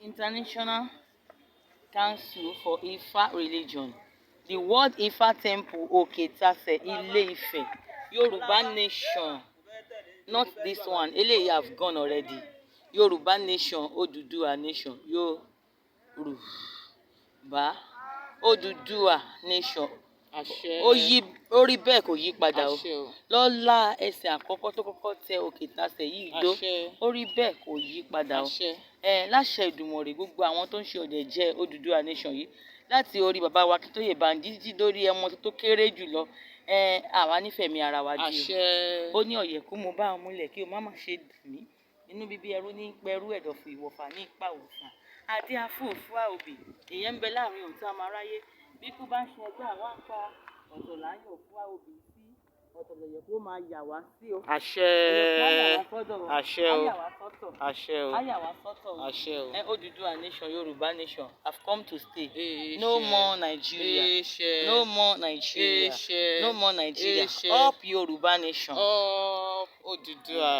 International Council for Ifa Religion, the World Ifa Temple, Òkè-Ìtasẹ̀, Ilé-Ifẹ̀, Yorùbá Nation, not this one, eléyìí have gone already. Yorùbá Nation, Odùduwà Nation, Yorùbá Odùduwà Nation. Àṣẹ. Ó yí, ó rí bẹ́ẹ̀, kò yí padà o. Àṣẹ o. Lọ́lá ẹsẹ̀ àkọ́kọ́ tó kọ́kọ́ tẹ Òkè Ìtasẹ̀ yìí dó. Àṣẹ. Ó rí bẹ́ẹ̀, kò yí padà o. Àṣẹ. Ẹ láṣẹ Èdùmàrè, gbogbo àwọn tó ń ṣe ọ̀dẹ̀ jẹ́ Odùduwà Nation yìí, láti orí bàbá wa Akíntóyè Bánjí títí dórí ọmọ tó kéré jù lọ, ẹ àwa nífẹ̀ẹ́ mi ara wa di o. Àṣẹ. Ó ní ọ̀yẹ̀kú mo bá wọn múlẹ̀ kí o má má ṣe dùn mí inú bíbí ẹrú ní pẹrú ẹ̀dọ̀fù ìwọ̀fà ní ipa òfà adé afúnfún òbí èèyàn ń bẹ láàrin òtún amáráyé. Bí kú bá ń ṣe ẹgbẹ́ àwọn apá ọ̀tọ̀ láyọ̀ fún òbí sí ọ̀tọ̀ lọ̀yẹ̀ kó máa yà wá sí o. Àṣẹ. Ọ̀yẹ̀kú á yà wá sọ́dọ̀ o. Àṣẹ Á o. yà wá sọ́tọ̀. Àṣẹ o. Á yà wá sọ́tọ̀ o. Àṣẹ o. Ẹ Odùduwà Nation, Yorùbá Nation have come to stay. Àṣẹ. No more Nigeria. Àṣẹ. No more Nigeria. Àṣẹ. No more Nigeria. Àṣẹ. Up Yorùbá Nation. Up Odùduwà.